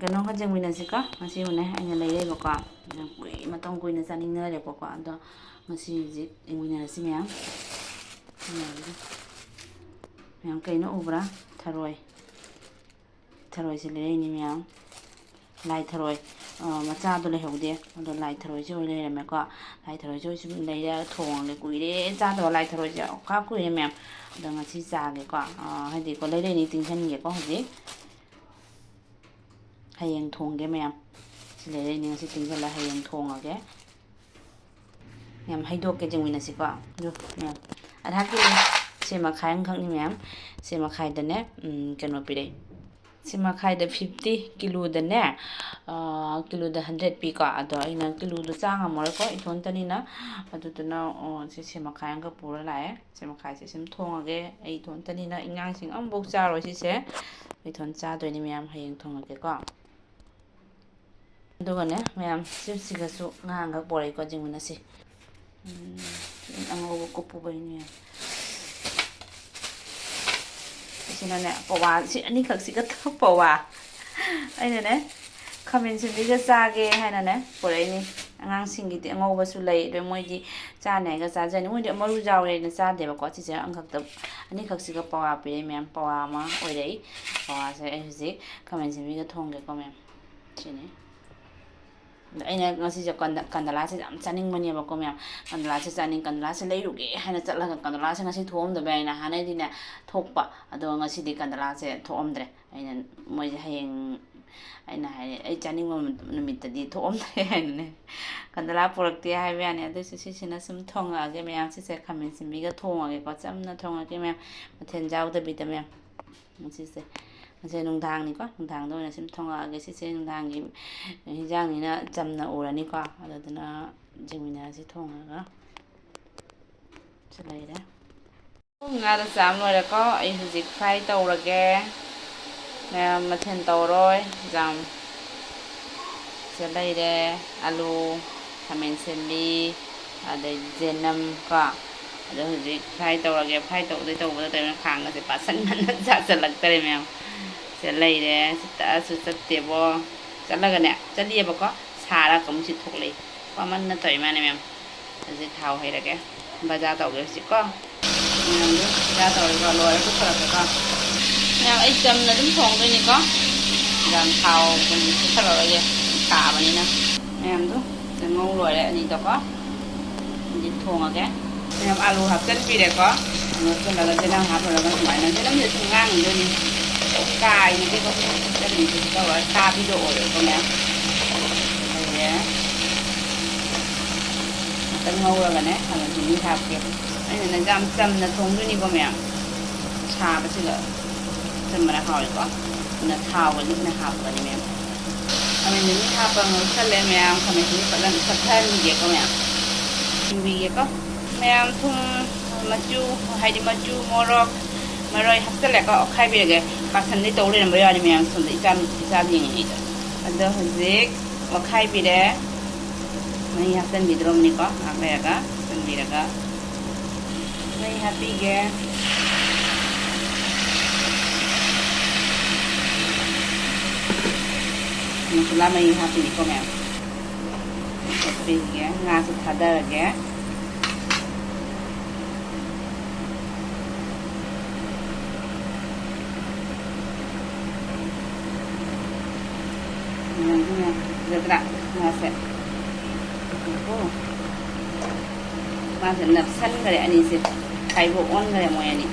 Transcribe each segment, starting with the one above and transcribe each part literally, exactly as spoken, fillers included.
ꯀꯩꯅꯣꯒ ꯌꯦꯡꯃꯤꯟꯅꯁꯤꯀꯣ꯫ ꯉꯁꯤ ꯎꯅꯦ ꯑꯩꯅ ꯂꯩꯔꯛꯏꯕꯀꯣ, ꯌꯥꯝ ꯀꯨꯏ-, ꯃꯇꯝ ꯀꯨꯏꯅ ꯆꯥꯅꯤꯡꯅꯔꯦꯕꯀꯣ꯫ ꯑꯗꯣ ꯉꯁꯤ ꯍꯧꯖꯤꯛ ꯌꯦꯡꯃꯤꯟꯅꯔꯁꯤ ꯃꯌꯥꯝ꯫ ꯃꯌꯥꯝꯁꯦ, ꯃꯌꯥꯝ ꯀꯩꯅꯣ ꯎꯕ꯭ꯔꯥ? ꯊꯔꯣꯏ꯫ ꯊꯔꯣꯏꯁꯦ ꯂꯩꯔꯛꯏꯅꯤ ꯃꯌꯥꯝ꯫ ꯂꯥꯏ ꯊꯔꯣꯏ, ꯑ, ꯃꯆꯥꯗꯣ ꯂꯩꯍꯧꯗꯦ꯫ ꯑꯗꯣ ꯂꯥꯏ ꯊꯔꯣꯏꯁꯦ ꯑꯣꯏꯅ ꯂꯩꯔꯝꯃꯦꯀꯣ꯫ ꯂꯥꯏ ꯊꯔꯣꯏꯁꯦ ꯑꯣꯏꯁꯨ ꯂꯩꯔ ꯊꯣꯡꯉꯒꯦ꯫ ꯀꯨꯏꯔꯦ ꯆꯥꯗꯕ ꯂꯥꯏ ꯊꯔꯣꯏꯁꯦ, ꯑꯣꯈꯥꯛ ꯀꯨꯏꯔꯦ ꯃꯌꯥꯝ꯫ ꯑꯗꯣ ꯉꯁꯤ ꯆꯥꯒꯦꯀꯣ꯫ ꯑ, ꯍꯥꯏꯗꯤꯀꯣ, ꯂꯩꯔꯛꯏꯅꯤ, ꯇꯤꯡꯁꯟꯒꯦꯀꯣ ꯍꯧꯖꯤꯛ꯫ ꯍꯌꯦꯡ ꯊꯣꯡꯒꯦ ꯃꯌꯥꯝ꯫ ꯁꯤ ꯂꯩꯔꯛꯏꯅꯤ, ꯉꯁꯤ ꯇꯤꯡꯁꯜꯂ ꯍꯌꯦꯡ ꯊꯣꯡꯉꯒꯦ꯫ ꯃꯌꯥꯝ ꯍꯩꯗꯣꯛꯀꯦ, ꯌꯦꯡꯃꯤꯟꯅꯁꯤꯀꯣ꯫ ꯑꯗꯨ ꯃꯌꯥꯝ, ꯑꯗꯥ ꯀꯤꯂꯣ ꯁꯦ ꯃꯈꯥꯏ ꯑꯃꯈꯛꯅꯤ ꯃꯌꯥꯝ꯫ ꯁꯦ ꯃꯈꯥꯏꯗꯅꯦ, ꯎꯝ, ꯀꯩꯅꯣ ꯄꯤꯔꯛꯏ꯫ ꯁꯦ ꯃꯈꯥꯏꯗ fifty, ꯀꯤꯂꯣꯗꯅꯦ, ꯑꯥ, ꯀꯤꯂꯣꯗ hundred ꯄꯤꯀꯣ꯫ ꯑꯗꯣ ꯑꯩꯅ ꯀꯤꯂꯣꯗꯣ ꯆꯥ ꯉꯝꯃꯔꯣꯏꯀꯣ, ꯏꯊꯣꯟꯇꯅꯤꯅ꯫ ꯑꯗꯨꯗꯨꯅ, ꯑꯣ, ꯁꯤ ꯁꯦ ꯃꯈꯥꯏ ꯑꯃꯒ ꯄꯨꯔ ꯂꯥꯛꯑꯦ꯫ ꯁꯦ ꯃꯈꯥꯏꯁꯦ ꯁꯨꯝ ꯊꯣꯡꯉꯒꯦ꯫ ꯑꯩ ꯏꯊꯣꯟꯇꯅꯤꯅ, ꯑꯉꯥꯡꯁꯤꯡ ꯑꯃꯐꯥꯎ ꯆꯥꯔꯣꯏ ꯁꯤꯁꯦ꯫ ꯑꯩ ꯏꯊꯣꯟ ꯆꯥꯗꯣꯏꯅꯤ ꯃꯌꯥꯝ, ꯍꯌꯦꯡ ꯊꯣꯡꯉꯒꯦꯀꯣ꯫ ꯑꯗꯨꯒꯅꯦ ꯃꯌꯥꯝ, ꯆꯤꯞꯁꯁꯤꯒꯁꯨ ꯉꯥꯡꯒ ꯄꯣꯔꯛꯏꯀꯣ, ꯌꯦꯡꯃꯤꯟꯅꯁꯤ꯫ ꯎꯝ, ꯑꯉꯧꯕ ꯀꯨꯞꯄꯨꯕꯩꯅꯦ꯫ ꯑꯁꯤꯅꯅꯦ, ꯄꯋꯥ, ꯁꯤ ꯑꯅꯤꯈꯛꯁꯤꯒ ꯄꯋꯥ꯫ ꯑꯩꯅꯅꯦ, ꯈꯥꯃꯦꯟ ꯁꯤꯟꯕꯤꯒ ꯆꯥꯒꯦ ꯍꯥꯏꯅꯅꯦ ꯄꯨꯔꯛꯏꯅꯤ꯫ ꯑꯉꯥꯡꯁꯤꯡꯒꯤꯗꯤ ꯑꯉꯧꯕꯁꯨ ꯂꯩ, ꯑꯗꯣ ꯃꯣꯏꯗꯤ ꯆꯥꯅꯤ ꯍꯥꯏꯒ ꯆꯥꯖꯅꯤ꯫ ꯃꯣꯏꯗꯤ ꯃꯔꯨ ꯌꯥꯎꯔꯦꯅ ꯆꯥꯗꯦꯕꯀꯣ꯫ ꯁꯤꯁꯦ ꯑꯃꯈꯛꯇ, ꯑꯅꯤꯈꯛꯁꯤꯒ ꯄꯋꯥ ꯄꯤꯔꯛꯏ ꯃꯌꯥꯝ꯫ ꯄꯋꯥ ꯑꯃ ꯑꯣꯏꯔꯛꯏ꯫ ꯄꯋꯥꯁꯦ ꯑꯩ ꯍꯧꯖꯤꯛ ꯈꯥꯃꯦꯟ ꯁꯤꯟꯕꯤꯒ ꯊꯣꯡꯒꯦꯀꯣ ꯃꯌꯥꯝ꯫ ꯁꯤꯅꯤ꯫ ꯑꯗ ꯑꯩꯅ ꯉꯁꯤꯁꯦ ꯀꯟꯗ-, ꯀꯟꯗꯂꯥꯁꯦ ꯌꯥꯝ ꯆꯥꯅꯤꯡꯕꯅꯦꯕꯀꯣ ꯃꯌꯥꯝ꯫ ꯀꯟꯗꯂꯥꯁꯦ ꯆꯥꯅꯤꯡ-, ꯀꯟꯗꯂꯥꯁꯦ ꯂꯩꯔꯨꯒꯦ ꯍꯥꯏꯅ ꯆꯠꯂꯒ ꯀꯟꯗꯂꯥꯁꯦ ꯉꯁꯤ ꯊꯣꯛꯑꯝꯗꯕ ꯌꯥꯏ꯫ ꯅꯍꯥꯟꯅꯩꯗꯤꯅꯦ ꯊꯣꯛꯄ, ꯑꯗꯣ ꯉꯁꯤꯗꯤ ꯀꯟꯗꯂꯥꯁꯦ ꯊꯣꯛꯑꯝꯗ꯭ꯔꯦ꯫ ꯑꯩꯅ ꯃꯣꯏꯁꯦ ꯍꯌꯦꯡ, ꯑꯩꯅ ꯍꯥꯏꯔꯦ, "ꯑꯩ ꯆꯥꯅꯤꯡꯕ ꯅꯨꯃꯤꯠꯇꯗꯤ ꯊꯣꯛꯑꯝꯗ꯭ꯔꯦ" ꯍꯥꯏꯅꯅꯦ꯫ ꯀꯟꯗꯂꯥ ꯄꯨꯔꯛꯇꯦ ꯍꯥꯏꯕ ꯌꯥꯅꯤ꯫ ꯑꯗꯨꯏꯁꯨ ꯁꯤꯁꯤꯅ ꯁꯨꯝ ꯊꯣꯡꯉꯛꯑꯒꯦ ꯃꯌꯥꯝ꯫ ꯁꯤꯁꯦ ꯈꯥꯃꯦꯟ ꯁꯤꯟꯕꯤꯒ ꯊꯣꯡꯉꯒꯦꯀꯣ꯫ ꯆꯝꯅ ꯊꯣꯡꯉꯒꯦ ꯃꯌꯥꯝ, ꯃꯊꯦꯜ ꯌꯥꯎꯗꯕꯤꯗ ꯃꯌꯥꯝ꯫ ꯉꯁꯤꯁꯦ, ꯉꯁꯤ ꯅꯨꯡꯗꯥꯡꯅꯤꯀꯣ, ꯅꯨꯡꯗꯥꯡꯗ ꯑꯣꯏꯅ ꯁꯨꯝ ꯊꯣꯡꯉꯛꯑꯒꯦ꯫ ꯁꯤꯁꯦ ꯅꯨꯡꯗꯥꯡꯒꯤ ꯍꯤꯟꯖꯥꯡꯅꯤꯅ ꯆꯝꯅ ꯎꯔꯅꯤꯀꯣ꯫ ꯑꯗꯨꯗꯨꯅ ꯌꯦꯡꯃꯤꯟꯅꯔꯁꯤ ꯊꯣꯡꯉꯒ꯫ ꯁꯤ ꯂꯩꯔꯦ꯫ ꯉꯥꯗꯣ ꯆꯥꯝ ꯂꯣꯏꯔꯦꯀꯣ꯫ ꯑꯩ ꯍꯧꯖꯤꯛ fry ꯇꯧꯔꯒꯦ꯫ ꯃꯌꯥꯝ ꯃꯊꯦꯜ ꯇꯧꯔꯣꯏ꯫ ꯌꯥꯝ ꯁꯤꯗ ꯂꯩꯔꯦ꯫ ꯑꯂꯨ, ꯈꯥꯃꯦꯟ ꯁꯤꯟꯕꯤ, ꯑꯗꯩ ꯖꯦꯅꯝ ꯀꯣ꯫ ꯑꯗꯣ ꯍꯧꯖꯤꯛ fry ꯇꯧꯔꯒꯦ꯫ Fry ꯇꯧꯗꯣꯏ ꯇꯧꯕꯗ ꯇꯧꯔꯤꯅ ꯈꯥꯡꯒꯁꯦ ꯄꯥꯁꯟ ꯃꯟꯅ ꯆꯥꯁꯜꯂꯛꯇꯔꯦ ꯃꯌꯥꯝ꯫ ꯁꯤꯗ ꯂꯩꯔꯦ꯫ ꯁꯤ ꯇꯛꯑꯁꯨ ꯆꯠꯇꯦꯕꯣ꯫ ꯆꯠꯂꯒꯅꯦ, ꯆꯠꯂꯤꯑꯕꯀꯣ, ꯁꯥꯔꯒ ꯑꯃꯨꯛ ꯁꯤ ꯊꯣꯛꯂꯛꯏ꯫ ꯋꯥꯃꯟꯅ ꯇꯧꯔꯤ ꯃꯥꯅꯦ ꯃꯌꯥꯝ꯫ ꯍꯧꯖꯤꯛ ꯊꯥꯎ ꯍꯩꯔꯒꯦ꯫ ꯕꯖꯥꯔ ꯇꯧꯒꯦ ꯍꯧꯖꯤꯛꯀꯣ꯫ ꯃꯌꯥꯝꯗꯣ ꯕꯖꯥꯔ ꯇꯧꯔꯒ ꯂꯣꯏꯔꯒ ꯄꯨꯊꯣꯔꯛꯀꯦꯀꯣ꯫ ꯃꯌꯥꯝ, ꯑꯩ ꯆꯝꯅ ꯑꯗꯨꯝ ꯊꯣꯡꯗꯣꯏꯅꯤꯀꯣ꯫ ꯌꯥꯝ ꯊꯥꯎ ꯀꯩꯅꯣ ꯄꯨꯊꯔꯛꯑꯣꯏꯒꯦ꯫ ꯁꯥꯕꯅꯤꯅ꯫ ꯃꯌꯥꯝꯗꯣ ꯉꯧ ꯂꯣꯏꯔꯦ ꯑꯅꯤꯗꯣꯀꯣ꯫ ꯑꯗꯨꯗꯤ ꯊꯣꯡꯉꯒꯦ꯫ ꯃꯌꯥꯝ, ꯑꯥꯂꯨ ꯍꯥꯞꯆꯤꯟꯕꯤꯔꯦꯀꯣ꯫ ꯑꯗꯨ ꯍꯥꯞꯆꯤꯜꯂꯒ ꯆꯦꯅꯝ ꯍꯥꯞꯄꯨꯔꯒ ꯁꯨꯃꯥꯏꯅ, ꯆꯦꯅꯝꯁꯦ ꯁꯨꯝ ꯉꯥꯡꯈꯤꯗꯣꯏꯅꯤ꯫ ꯀꯥꯏꯅꯗꯦꯀꯣ꯫ ꯆꯦꯅꯝꯁꯦ ꯇꯧꯔꯒ ꯀꯥꯕꯤꯗꯣ ꯑꯣꯏꯔꯦꯀꯣ ꯃꯌꯥꯝ꯫ ꯂꯩꯔꯦ꯫ ꯉꯥꯛꯇꯪ ꯉꯧꯔꯒꯅꯦ, ꯈꯥꯃꯦꯟ ꯑꯁꯤꯟꯕꯤ ꯍꯥꯞꯀꯦ꯫ ꯑꯩꯅꯅꯦ ꯌꯥꯝ ꯆꯝꯅ ꯊꯣꯡꯗꯣꯏꯅꯤꯀꯣ ꯃꯌꯥꯝ꯫ ꯁꯥꯕꯁꯤꯒ ꯆꯝꯕꯅ ꯍꯥꯎꯋꯦꯀꯣ꯫ ꯑꯗꯨꯅ ꯊꯥꯎꯒ ꯂꯤꯛꯅ ꯍꯥꯞꯄꯅꯤ ꯃꯌꯥꯝ꯫ ꯈꯥꯃꯦꯟ ꯑꯁꯤꯟꯕꯤ ꯍꯥꯞꯄ ꯉꯧꯁꯜꯂꯦ ꯃꯌꯥꯝ꯫ ꯈꯥꯃꯦꯟ ꯑꯁꯤꯟꯕꯤ ꯐꯖꯅ ꯇꯛꯊꯍꯟꯈꯤꯒꯦꯀꯣ ꯃꯌꯥꯝ꯫ ꯊꯨꯝꯕꯤꯒꯦꯀꯣ꯫ ꯃꯌꯥꯝ ꯊꯨꯝ, ꯃꯆꯨ, ꯍꯥꯏꯗꯤ ꯃꯆꯨ, ꯃꯣꯔꯣꯛ, ꯃꯔꯣꯏ ꯍꯥꯞꯆꯤꯜꯂꯦꯀꯣ, ꯑꯣꯠꯈꯥꯏꯕꯤꯔꯒꯦ꯫ ꯄꯥꯁꯟꯗꯤ ꯇꯧ ꯂꯩꯔꯝꯕ ꯌꯥꯅꯤ ꯃꯌꯥꯝ, ꯁꯣꯝꯗ ꯏꯆꯥ, ꯏꯆꯥ ꯌꯦꯡꯉꯤꯉꯩꯗ꯫ ꯑꯗꯣ ꯍꯧꯖꯤꯛ ꯑꯣꯠꯈꯥꯏꯕꯤꯔꯦ꯫ ꯃꯍꯤ ꯍꯥꯞꯆꯤꯟꯕꯤꯗ꯭ꯔꯣꯕꯅꯤꯀꯣ, ꯉꯥꯏꯍꯥꯛ ꯂꯩꯔꯒ ꯍꯥꯞꯆꯤꯟꯕꯤꯔꯒ꯫ ꯃꯍꯤ ꯍꯥꯞꯄꯤꯒꯦ꯫ ꯃꯁꯂꯥ ꯃꯍꯤ ꯍꯥꯞꯄꯤꯅꯤꯀꯣ ꯃꯌꯥꯝ꯫ ꯍꯥꯞꯄꯤꯒꯦ꯫ ꯉꯥꯁꯨ ꯊꯥꯗꯔꯒꯦ꯫ ꯎꯝ, ꯐꯖꯗ꯭ꯔꯥ? ꯉꯥꯁꯦ꯫ ꯑꯣ꯫ ꯃꯥꯁꯦ ꯅꯞꯁꯟꯈ꯭ꯔꯦ ꯑꯅꯤꯁꯦ꯫ ꯈꯥꯏꯕꯣꯛ ꯑꯣꯟꯈ꯭ꯔꯦ ꯃꯣꯏ ꯑꯅꯤ꯫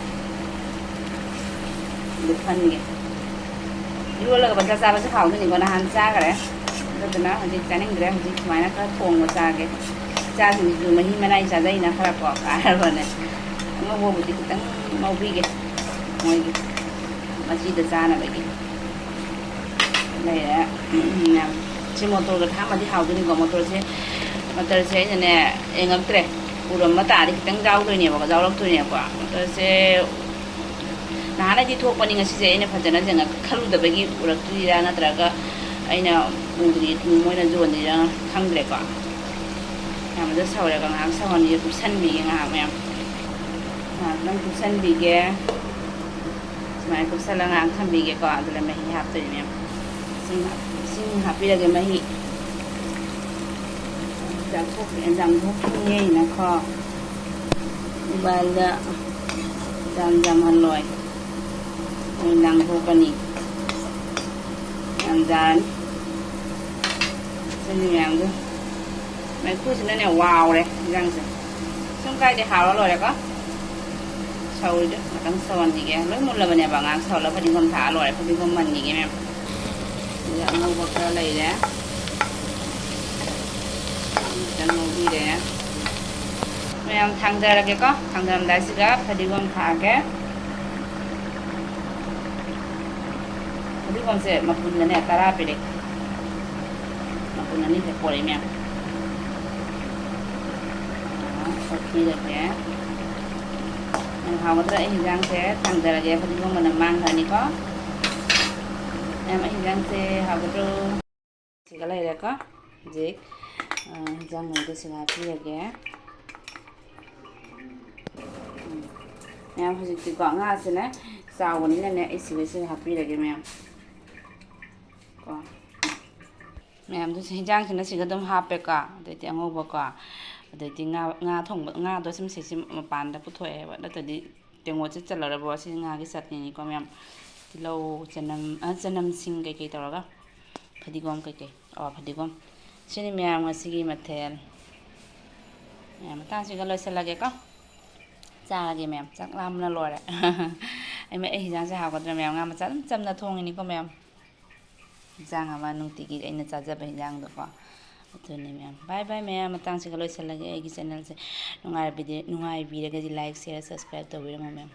ꯂꯨꯞꯍꯟꯒꯦ꯫ ꯏꯔꯣꯜꯂꯒ ꯄꯪꯆꯥ ꯆꯥꯕꯁꯨ ꯍꯥꯎꯗꯣꯏꯅꯤꯀꯣ꯫ ꯅꯍꯥꯟ ꯆꯥꯈ꯭ꯔꯦ꯫ ꯑꯗꯨꯗꯨꯅ ꯍꯧꯖꯤꯛ ꯆꯥꯅꯤꯡꯗ꯭ꯔꯦ꯫ ꯍꯧꯖꯤꯛ ꯁꯨꯃꯥꯏꯅ ꯈꯔ ꯊꯣꯡꯕ ꯆꯥꯒꯦ꯫ ꯏꯆꯥꯁꯤꯡꯁꯤꯁꯨ ꯃꯍꯤ ꯃꯅꯥꯏ ꯆꯥꯖꯩꯅ ꯈꯔ ꯀꯣ ꯀꯥꯔꯕꯅꯦ꯫ ꯑꯉꯧꯕꯕꯨꯗꯤ ꯈꯤꯇꯪ ꯉꯧꯕꯤꯒꯦ ꯃꯣꯏꯒꯤ ꯃꯆꯤꯗ ꯆꯥꯅꯕꯒꯤ꯫ ꯂꯩꯔꯦ꯫ ꯎꯝ, ꯁꯤ ꯃꯣꯇꯣꯔꯒ ꯊꯥꯛꯑꯝꯃꯗꯤ ꯍꯥꯎꯗꯣꯏꯅꯤꯀꯣ꯫ ꯃꯣꯇꯣꯔꯁꯦ, ꯃꯣꯇꯣꯔꯁꯦ ꯑꯩꯅꯅꯦ ꯌꯦꯡꯉꯛꯇ꯭ꯔꯦ꯫ ꯎꯔꯝꯕ ꯇꯥꯔꯗꯤ ꯈꯤꯇꯪ ꯌꯥꯎꯗꯣꯏꯅꯦꯕꯀꯣ, ꯌꯥꯎꯔꯛꯇꯣꯏꯅꯦꯕꯀꯣ꯫ ꯃꯣꯇꯣꯔꯁꯦ ꯅꯍꯥꯟꯅꯗꯤ ꯊꯣꯛꯄꯅꯤ, ꯉꯁꯤꯁꯦ ꯑꯩꯅ ꯐꯖꯅ ꯌꯦꯡꯉꯛ-, ꯈꯜꯂꯨꯗꯕꯒꯤ ꯎꯔꯛꯇ꯭ꯔꯤꯔꯥ ꯅꯠꯇ꯭ꯔꯒ ꯑꯩꯅ ꯎꯗ꯭ꯔꯤ, ꯃꯣꯏꯅ ꯌꯣꯟꯗ꯭ꯔꯤꯔꯥ ꯈꯪꯗ꯭ꯔꯦꯀꯣ꯫ ꯌꯥꯝꯅ ꯁꯧꯔꯦꯕ, ꯉꯥꯏꯍꯥꯛ ꯁꯧꯍꯟꯕꯤꯒꯦ, ꯀꯨꯞꯁꯟꯕꯤꯒꯦ ꯉꯥꯏꯍꯥꯛ ꯃꯌꯥꯝ꯫ ꯉꯥꯏꯍꯥꯛꯇꯪ ꯀꯨꯞꯁꯟꯕꯤꯒꯦ꯫ ꯁꯨꯃꯥꯏꯅ ꯀꯨꯞꯁꯜꯂꯒ ꯉꯥꯏꯍꯥꯛ ꯊꯝꯕꯤꯒꯦꯀꯣ꯫ ꯑꯗꯨꯅ ꯃꯍꯤ ꯍꯥꯞꯇꯣꯏꯅꯦ꯫ ꯏꯁꯤꯡ, ꯏꯁꯤꯡ ꯍꯥꯞꯄꯤꯔꯒꯦ꯫ ꯃꯍꯤ ꯌꯦꯟꯖꯥꯡ ꯊꯣꯛ-, ꯌꯦꯟꯖꯥꯡ ꯊꯣꯛꯇ꯭ꯔꯤꯉꯩꯅꯀꯣ, ꯎꯕꯥꯜꯗ ꯌꯥꯝ ꯌꯥꯝꯍꯜꯂꯣꯏ꯫ ꯌꯦꯟꯖꯥꯡ ꯊꯣꯛꯀꯅꯤ꯫ ꯌꯥꯝ ꯌꯥꯔꯅꯤ꯫ ꯁꯤꯅꯤ ꯃꯌꯥꯝꯗꯣ꯫ ꯃꯩꯈꯨꯁꯤꯅꯅꯦ ꯋꯥꯎꯔꯦ ꯌꯦꯟꯖꯥꯡꯁꯦ꯫ ꯁꯨꯝ ꯀꯥꯏꯗꯦ, ꯍꯥꯎꯔ ꯂꯣꯏꯔꯦꯀꯣ꯫ ꯁꯧꯔꯤꯗꯣ ꯉꯥꯛꯇꯪ ꯁꯧꯍꯟꯈꯤꯒꯦ꯫ ꯂꯣꯏ ꯃꯨꯜꯂꯕꯅꯦꯕ꯫ ꯉꯥꯏꯍꯥꯛ ꯁꯧꯍꯜꯂ ꯐꯗꯤꯒꯣꯝ ꯊꯥꯛꯑ ꯂꯣꯏꯔꯦ꯫ ꯐꯗꯤꯒꯣꯝ ꯃꯟꯈꯤꯒꯦ ꯃꯌꯥꯝ꯫ ꯁꯤꯗ ꯑꯉꯧꯕ ꯈꯔ ꯂꯩꯔꯦ꯫ ꯈꯤꯇꯪ ꯉꯧꯕꯤꯔꯦ꯫ ꯃꯌꯥꯝ ꯊꯥꯡꯗꯔꯒꯦꯀꯣ꯫ ꯊꯥꯡꯗꯔꯝꯗꯥꯏꯁꯤꯗ ꯐꯗꯤꯒꯣꯝ ꯊꯥꯛꯑꯒꯦ꯫ ꯐꯗꯤꯒꯣꯝꯁꯦ ꯃꯄꯨꯟꯗꯅꯦ ꯇꯔꯥ ꯄꯤꯔꯛꯑꯦ꯫ ꯃꯄꯨꯟ ꯑꯅꯤꯈꯛ ꯄꯣꯔꯛꯑꯦ ꯃꯌꯥꯝ꯫ ꯑꯥ, ꯀꯛꯄꯤꯔꯒꯦ꯫ ꯌꯥꯝ ꯍꯥꯎꯒꯗ꯭ꯔꯥ ꯑꯩ ꯍꯤꯟꯖꯥꯡꯁꯦ? ꯊꯥꯡꯗꯔꯒꯦ, ꯐꯗꯤꯒꯣꯝ ꯃꯅꯝ ꯃꯥꯡꯈ꯭ꯔꯅꯤꯀꯣ꯫ ꯃꯌꯥꯝ, ꯑꯩ ꯍꯤꯟꯖꯥꯡꯁꯦ ꯍꯥꯎꯒꯗ꯭ꯔꯣ? ꯁꯤꯒ ꯂꯩꯔꯦꯀꯣ꯫ ꯍꯧꯖꯤꯛ, ꯑ, ꯍꯤꯟꯖꯥꯡ ꯃꯩꯗ ꯁꯤꯒ ꯍꯥꯞꯄꯤꯔꯒꯦ꯫ ꯎꯝ꯫ ꯃꯌꯥꯝ, ꯍꯧꯖꯤꯛꯇꯤꯀꯣ, ꯉꯥꯁꯤꯅ ꯆꯥꯎꯕꯅꯤꯅꯅꯦ, ꯑꯩ ꯁꯤꯒ ꯁꯤꯒ ꯍꯥꯞꯄꯤꯔꯒꯦ ꯃꯌꯥꯝ꯫ ꯀꯣ꯫ ꯃꯌꯥꯝꯗꯨꯁꯨ ꯍꯤꯟꯖꯥꯡꯁꯤꯅ ꯁꯤꯒ ꯑꯗꯨꯝ ꯍꯥꯞꯄꯦꯀꯣ꯫ ꯑꯗꯩꯗꯤ ꯑꯉꯧꯕꯀꯣ꯫ ꯑꯗꯩꯗꯤ ꯉꯥ, ꯉꯥ ꯊꯣꯡꯕ, ꯉꯥꯗꯣ ꯁꯨꯝ ꯁꯤꯁꯤ ꯃꯄꯥꯟꯗ ꯄꯨꯊꯣꯛꯑꯦꯕ꯫ ꯅꯠꯇ꯭ꯔꯗꯤ ꯇꯦꯡꯉꯣꯠꯁꯦ ꯆꯜꯂꯔꯕꯣ? ꯁꯤ ꯉꯥꯒꯤ ꯆꯠꯅꯤꯅꯤꯀꯣ ꯃꯌꯥꯝ꯫ ꯇꯤꯜꯍꯧ, ꯆꯅꯝ, ꯑ, ꯆꯅꯝꯁꯤꯡ ꯀꯩꯀꯩ ꯇꯧꯔꯒ꯫ ꯐꯗꯤꯒꯣꯝ ꯀꯩꯀꯩ꯫ ꯑꯣ, ꯐꯗꯤꯒꯣꯝ꯫ ꯁꯤꯅꯤ ꯃꯌꯥꯝ ꯉꯁꯤꯒꯤ ꯃꯊꯦꯜ꯫ ꯃꯌꯥꯝ ꯃꯇꯥꯡꯁꯤꯒ ꯂꯣꯏꯁꯤꯜꯂꯒꯦꯀꯣ꯫ ꯆꯥꯔꯒꯦ ꯃꯌꯥꯝ꯫ ꯆꯥꯛ ꯂꯥꯝꯕꯅ ꯂꯣꯏꯔꯦ꯫ ꯑꯩ, ꯑꯩ ꯍꯤꯟꯖꯥꯡꯁꯦ ꯍꯥꯎꯒꯗ꯭ꯔꯥ ꯃꯌꯥꯝ? ꯉꯥ ꯃꯆꯥ ꯑꯗꯨꯝ ꯆꯝꯅ ꯊꯣꯡꯉꯤꯅꯤꯀꯣ ꯃꯌꯥꯝ꯫ ꯍꯤꯟꯖꯥꯡ ꯑꯃ ꯅꯨꯡꯇꯤꯒꯤ ꯑꯩꯅ ꯆꯥꯖꯕ ꯍꯤꯟꯖꯥꯡꯗꯣꯀꯣ꯫ ꯑꯗꯨꯅꯤ ꯃꯌꯥꯝ꯫ Bye bye ꯃꯌꯥꯝ꯫ ꯃꯇꯥꯡꯁꯤꯒ ꯂꯣꯏꯁꯤꯜꯂꯒꯦ ꯑꯩꯒꯤ channelꯁꯦ꯫ ꯅꯨꯡꯉꯥꯏꯕꯤꯗꯦ-, ꯅꯨꯡꯉꯥꯏꯕꯤꯔꯒꯗꯤ like, share, subscribe ꯇꯧꯕꯤꯔꯝꯃꯣ ꯃꯌꯥꯝ꯫